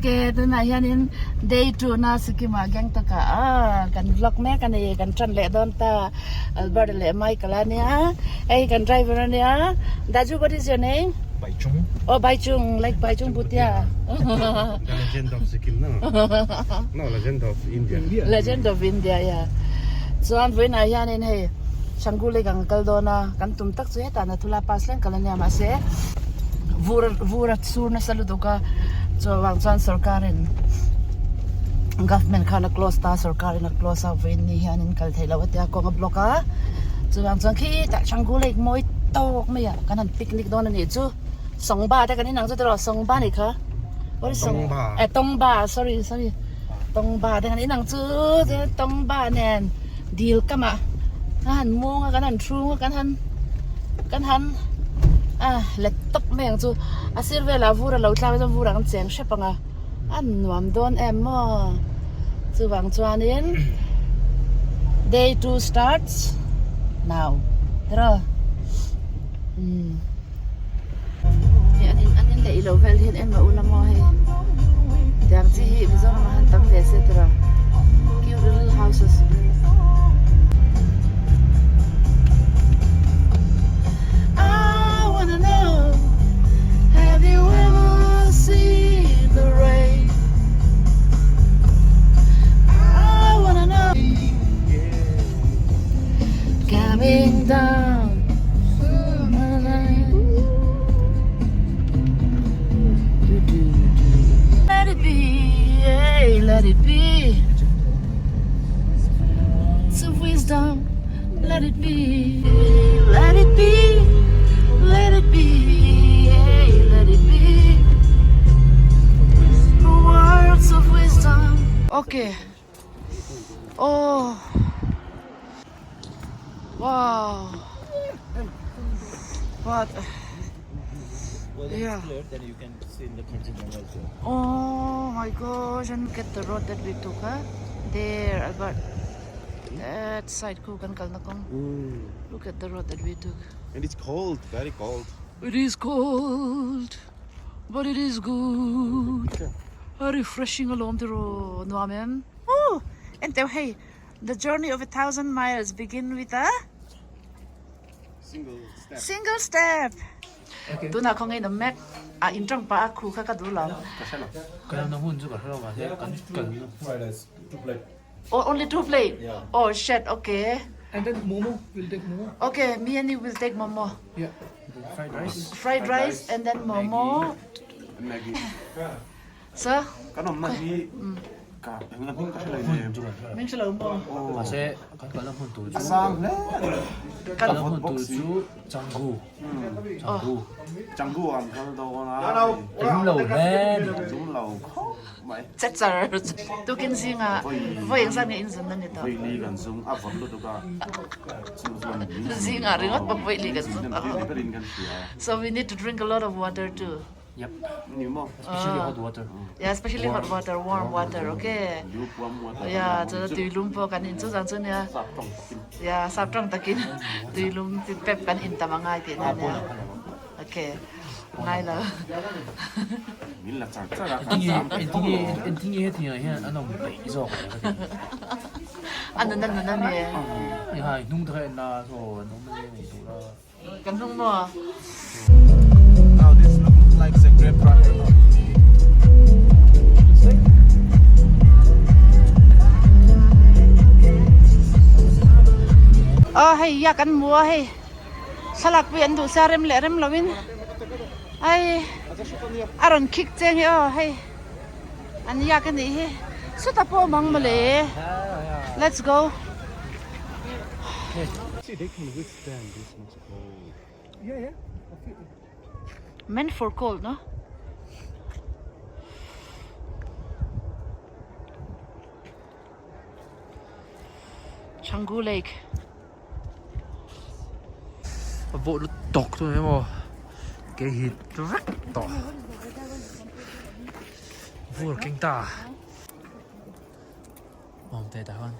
Okay, tunah hianin day 2 na Sikkim ah Gangtok ah ah kan vlog mek a ni kan tan leh dawn ta Albert leh Michael a nia hei kan driver a nia Daju what is your name? Baichung. Oh Baichung like Baichung Bhutia. The legend of Sikkim no. No legend of India. Legend of India yeah. Chuan vawiinah hianin hei Changu lake ang kal dawn a kan tum tak chu hetah Nathula pass thleng kal a nia mahse vur vur a sur nasa lutuk a chuvang chuan sorkarin government khan a close ta sorkarin a close a vawiin ni hianin kal theih loh a tia kawng a block a chuvang chuan khitah Changu lake mawi tawk mai ah kan han picnic dawn a nih chu Sawngba te kan inang chu tiraw Sawngba nih kha what is Tawngba eh Tawngba sorry sorry Tawngba te kan inang chu Tawngba nen dil kamah a han muang a kan han thung a kan han kan han a let tawp mai ang chu a sir velah vur a lo tlak a chuan vur ang cheng hrep ang a a nuam dawn em maw chuvang chuanin day 2 starts now tiraw umm hei an in an in leh ilo vel hian em a ula maw hei tiang chi hi Mizoram ah han tam ve se tiraw cute little houses I wanna know have you ever seen the rain I wanna know coming down Let it be, yeah, let it be. Some wisdom, let it be, let it be, let it be, yeah, let it be. Words of wisdom. Okay. Oh. Wow. What? Well, Yeah. it's clear, then you can see in the continent also. Oh my gosh, and look at the road that we took, huh? There, Albert. That side ko kan kal na kong. Look at the road that we took. And it's cold, very cold. It is cold, but it is good. A refreshing alawm tiraw nuam em? Oh, and teu hei, the journey of a thousand miles begin with a Single step. Single step. Tunah khaw ngei na mek a in tang pa a khu kha ka duh lo. Ka hre lo. Kan na hun chu ka hre lo mahse kan kal na. Fried rice, two plate. Oh, only two plate? Yeah. Oh shit, okay. And then momo, we'll take momo. Okay, me and you will take momo. Yeah. Fried rice. Fried rice and then momo. Maggi. So, Kan awmna hi ka eng a hming ka hre lo em. Hming hre lo maw? Mahse kan kalna hmun tur chu A sang hle a ni. Kalna hmun tur chu Changu. Changu. Changu an kal dawn a. Tum lo hle a ni. Tum lo khawp mai. Chachar tukin zingah vawi engzat nge in zun na ni tawh? Vawi li kan zung a vawt lutuk a. Chu chuan Zingah ringawt pawh vawi li kan zung. Tui berin kan hria. So we need to drink a lot of water too. Yep. Ni maw? Especially hot water. Yeah, especially hot water, warm water, okay. Lukewarm water. Yeah, chu tui lum pawh kan in chu zang chu nia. Sap tawng takin. Yeah, sap tawng takin tui lum ti pep kan in tam angai tih na nia. Okay. Ngai lo. Min la char char a kan zam thei tawh lo. Engtin nge hetiang ah hian an awm peih zawk ang ka ti. A nun a nun a mi. Hai hnung taka en la saw an awm a ni duh la. Kan hnung maw? Now this looks like a grape cracker no? Aw hei ya kan hmu a hei thlalak pui an duh sia rem leh rem lovin ai a rawn khik cheng hi aw hei an yak a nih hi sawtah pawh awm ang mawle let's go. Stand this much cold. Yeah, yeah. Meant for cold, no? Changu Lake. A vawh lut tawk chu emaw ke hit vek tawh. Vur keng ta. Awm teh ta khan.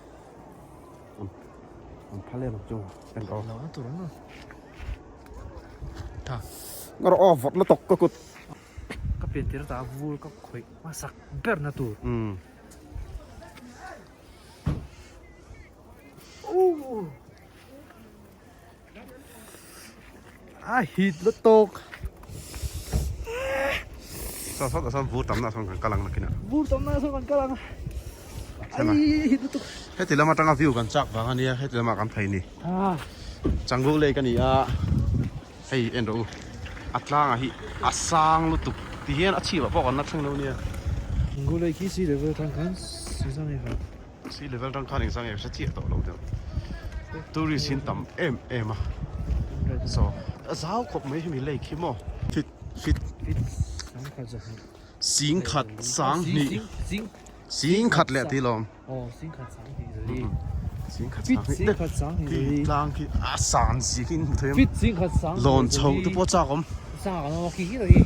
An phal em chu en rawh. Lo na tur an tha. Ngawr aw vawt lutuk ka kut. pian tir ta vur ka khawih hmasak ber na tur. A hit lutuk. Saw saw saw vur tamna sawn kan kal ang nakin a. Vur tamna sawn kan kal ang. Ai hit lutuk. Heti lam atanga view kan chak vang ania heti lamah kan phei ni. Changu lake ani a hei en rawh u a tlangah hi a sang lutuk ti hian a chhip ah pawh kan la thleng lo nia. Changu lake hi sea level atang khan engzah nge kha? Sea level atang khan engzah nge ka hre chiah tawh lo deuh. Tourist hi an tam em em a so a zau khawp mai hemi lake hi maw fit fit singkhat sanghnih singkhat leh tih lawm. Aw singkhat sanghnih zali. Singkhat sanghnih te khi tlang khi a san zia khi in hmu thei a Fit singkhat sanghnih zali. Lawn chho te pawh a chak awm. Chak an awm a khi khi tak hi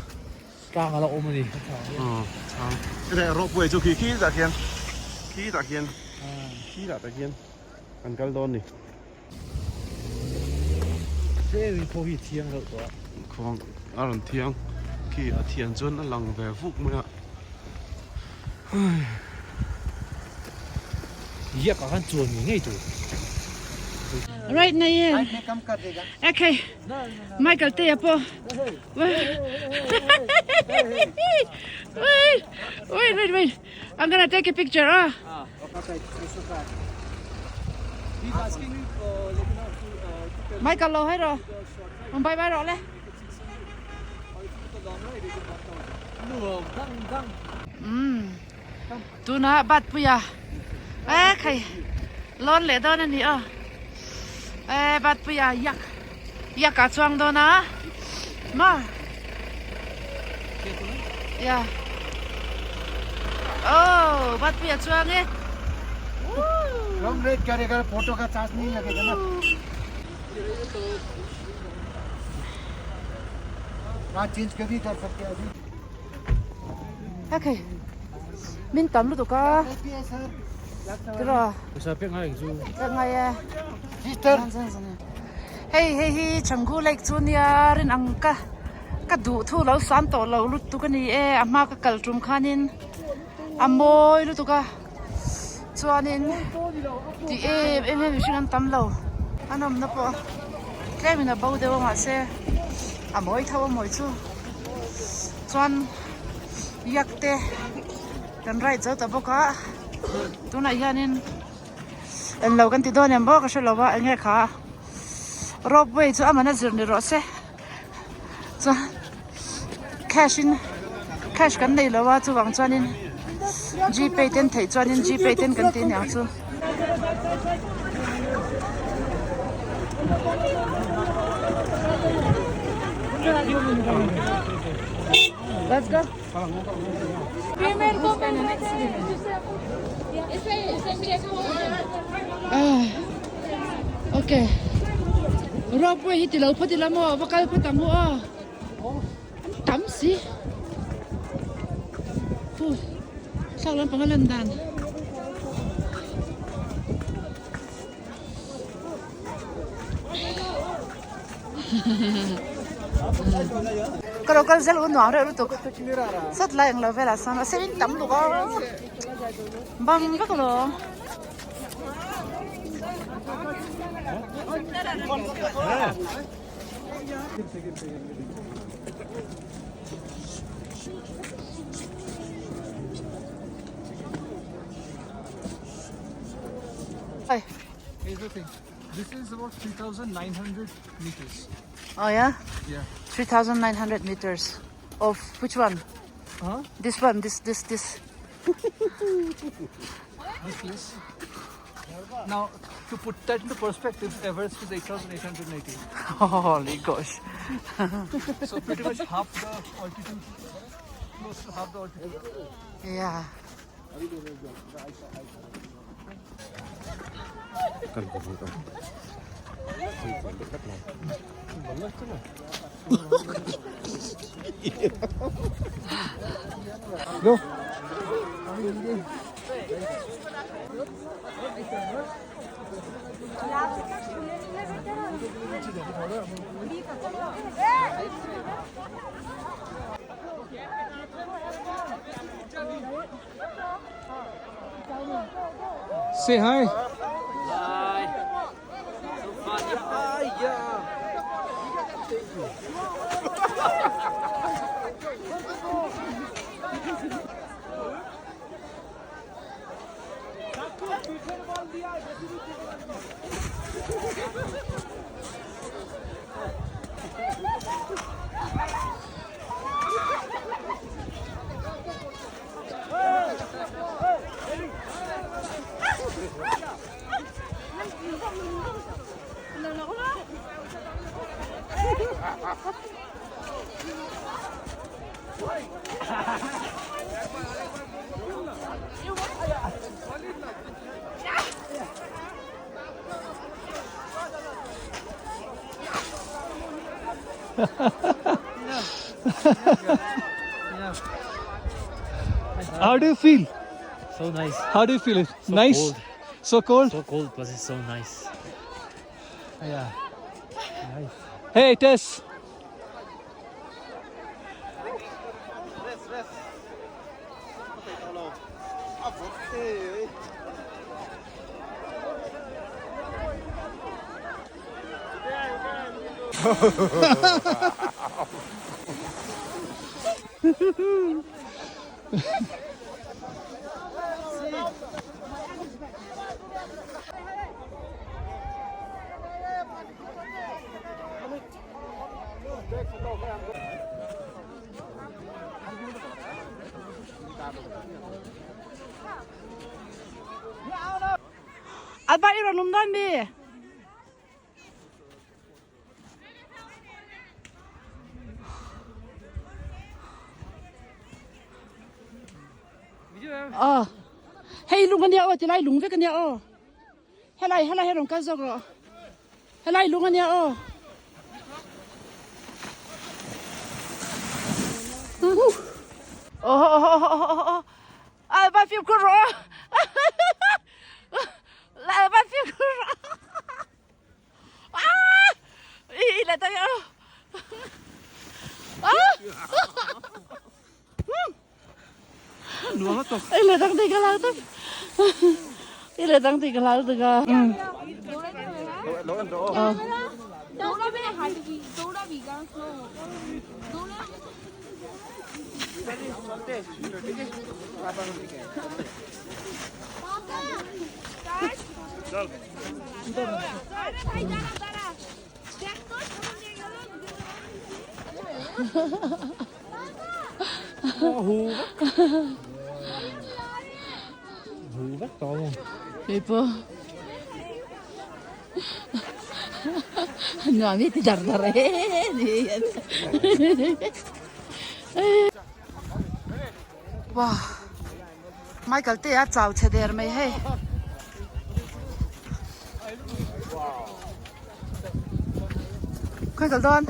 tlang a la awm a ni. Aw chang. Heta ropeway chu khi khi tah khian khi tah khian khi tah tah khian kan kal dawn ni. Tlem in khaw hi thiang deuh tawh a. Khuang a rawn thiang khi a thian chuan a lang ve vuk mai a. Iak ah khan chuan ngei ngei tur. Right na ye. Okay. Michael te pawh. Wait wait wait wait. I'm gonna take a picture ah. Michael lo hai rawh. Bye bye rawh le. Tuna bat puia e khai lawn leh dawn a ni aw e bat puia yak yak ah chuang dawn a maw ya oh bat puia chuang e Okay min tam lutuk a tiraw pek ngai e hei hei hi Changu lake chu nia rin ang ka ka duh thu lo san tawh lo lutuk a ni e a hma ka kal tum khanin a mawi lutuk a chuanin ti em em em mihring an tam lo a nawmna pawh tlemin a bo deuh a mahse a mawi tho a mawi chu chuan yak te kan ride zo ta bawk a tunah hianin englo kan ti dawn em bawk ka hrelo a enge kha rope way chu amana zir ni rawh se chuan cash in cash kan nei lo a chuvang chuanin gpay ten theih chuanin gpay ten kan tih aniang chu. Let's go. Okay. Ropeway hi ti lo phawt ila maw va kal phawt ang u aw. Tam si. Fu. Thlak lampang a lan dan. Ka lo kal zel u nuam reuh lutuk sat lai ang lo velah sawn a sen in tam luk a bang vek alawm. Here's the thing. This is about 3,900 meters. Oh yeah? Yeah. 3,900 meters. Of which one? Huh? This one, this, this, this. This place. Now, to put that into perspective, Everest is 8,880. Holy gosh. So pretty much half the altitude, close to half the altitude. Yeah. Say hi. Hi. So funny. Ah, yeah. How do you feel? So nice. How do you feel? So nice. cold. So cold. So cold, but it's so nice. Yeah. Hey Tess. Alba i rawn um dawn mi? Aw hei lung ania aw tilai lung vek ania aw helai helai hi rawn kal zawk rawh helai lung ania aw aw aw aw aw aw Alba fimkhur rawh Alba fimkhur rawh i la tak i la tak ti ka lau tak i la tak ti ka lau tak a Keipawh nuam hi ti dar dar e Wow Michael te a chau chhe der mai hei. Khawi kal dawn?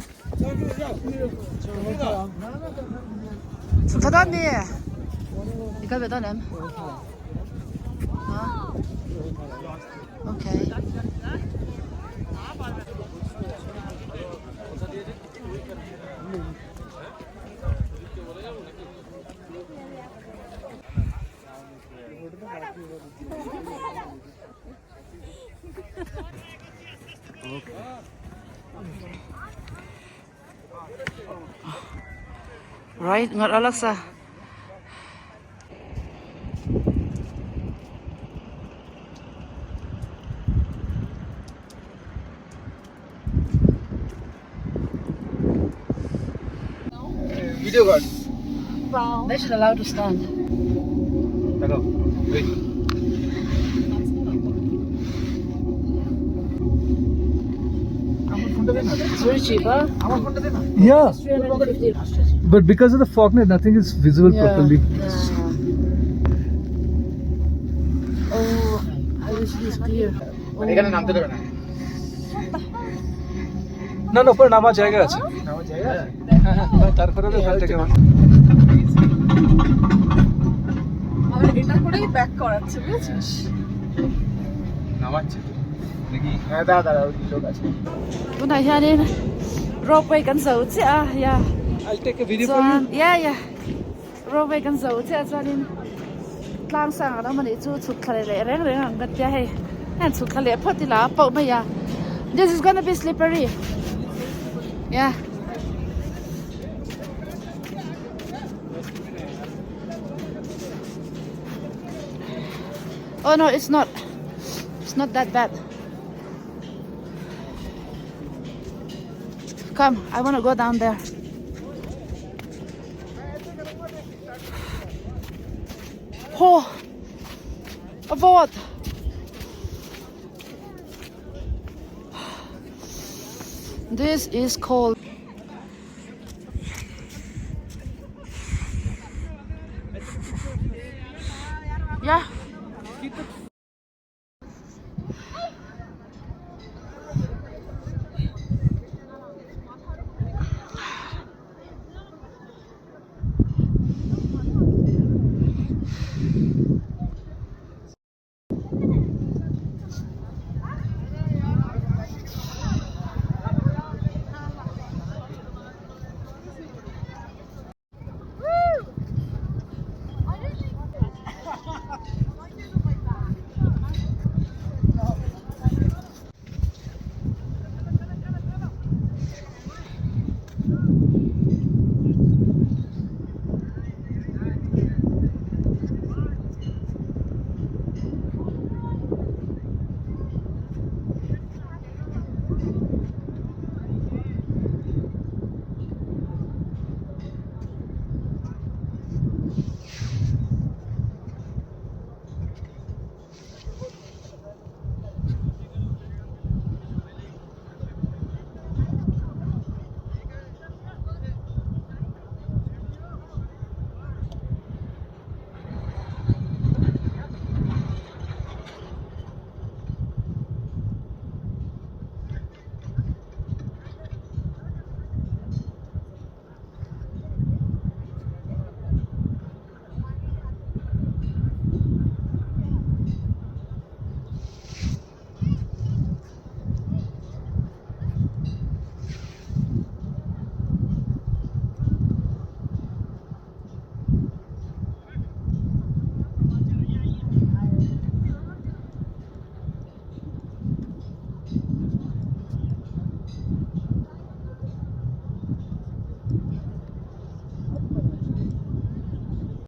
Chhuk thla dawn mi? I kal ve dawn em? Ha? Okay. Right, ngat Alexa. Video guard. They should allow to stand. Hello. Wait. It's very cheap, huh? Yeah. 350. But because of the fog, nothing is visible properly. Yeah. Oh, I wish it is clear. এখানে নামতে দেবে না না না উপরে নামার জায়গা আছে হ্যাঁ হ্যাঁ তারপরে ওখান থেকে এটা করেই ব্যাক করাচ্ছে বুঝেছিস নামাচ্ছে তো নাকি হ্যাঁ দাঁড়া দাঁড়া লোক আছে Tunah hianin ropeway kan zo chiah a ya I'll take a video for you. chuan yeah yeah Ropeway kan zo chiah chuanin tlang sang an awm a nih chu chhuk thla leh reng reng ang ka tia hei heng chhuk thla leh phawt ila a pauh mai a this is gonna be slippery yeah oh no it's not it's not that bad come I wanna go down there Haw a vawt This is cold Yeah.